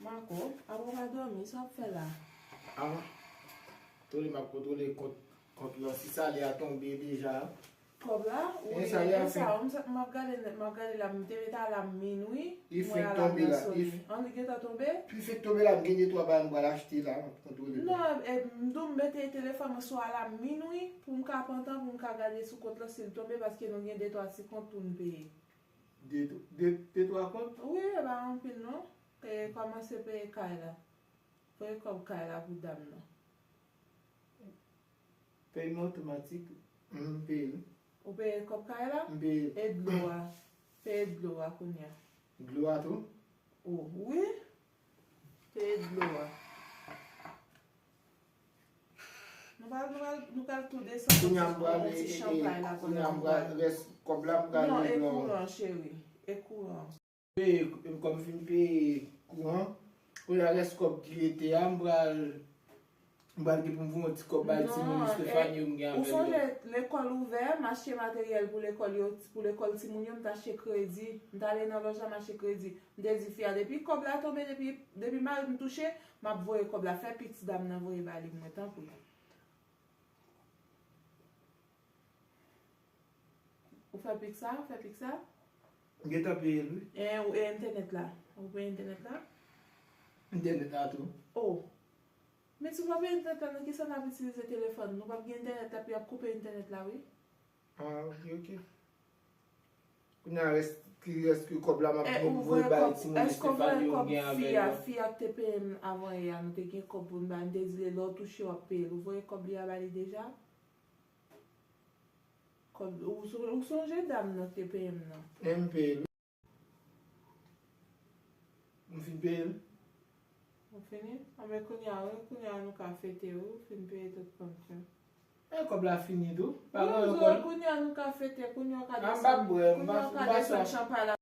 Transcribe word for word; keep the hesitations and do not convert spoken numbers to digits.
Mako, apre w pa dòmi, sa w ap fè la? Ah, tole m ap kontwole kont, kont lan. Si salè a tonbe deja. Kòb la? Wi, e sa, m ap gade nèt, m ap gade la, m te met alam minwi. Li fenk tonbe la. An, li gentan tonbe? Li fenk tonbe la, m gen de twa bagay m pral achte la, m ap kontwole. Non, e, m di w m mete telefòn mwen sou alam minwi pou m ka pran tan pou m ka gade sou kont lan si l tonbe, paske nou gen de twa ti kont pou n peye. De, de, de twa kont? Wi, e pa anpil non. E kòmanse peye kay la. Voye kòb kay la pou dam nan. Pèyman otomatik, m peye l. Ou peye kòb kay la? M peye l. E dlo a? Peye dlo a kounye a. Dlo a tou? O, wi. Peye dlo a. Nou pral, nou pral, nou pral tou desann yon ti chanpay la pandan nou pral. Kounye a m pral, rès kòb la m pral regle. Non, e kouran, cheri. E kouran. Peye, kòm m fin peye kouran, kounye a rès kòb ki rete a, m pral, m pral gen pou m voye yon ti kòb bay timoun Stephanie yo m gen avè l yo. Ou sonje lekòl ouvè, m achte materyèl pou lekòl yo, pou lekòl timoun yo, m t achte kredi. M t ale nan lòj la, m achte kredi. M te di fi a, depi kòb la tonbe, depi, depi mari m touche, m ap voye kòb la. Fè pik ti dam nan voye ba li pou mwen, tanpri. Ou fè pik sa? Ou fè pik sa? M gentan peye l, wi. E, e entènèt la? Ou peye entènèt la? Entènèt la tou. O. Men si w pa peye entènèt la, nan kisa n ap itilize telefòn? Nou p ap gen entènèt la, epi y ap koupe entènèt la, wi. Ah, ok, ok. Kounye a rès, ki rès ki kòb la m ap gen pou voye bay timoun Estefani yo m gen avè l yo. Fi a k te peye m avan yè a, nou te gen kòb pou n bay, m te di l lè w touche w ap peye l. Ou voye kòb li a ba li deja? Kòb, ou, ou sonje dam nan k te peye m nan? M peye l. M fin peye l. Ou fini? Anben kounye a, wi, kounye a nou ka fete, wi, ou fin peye tout kont yo. E kòb la fini tou. Pa gen ankò. Kounye a nou ka fete, kounye a w ka desann. M p ap bwè, m pa, m pa swaf.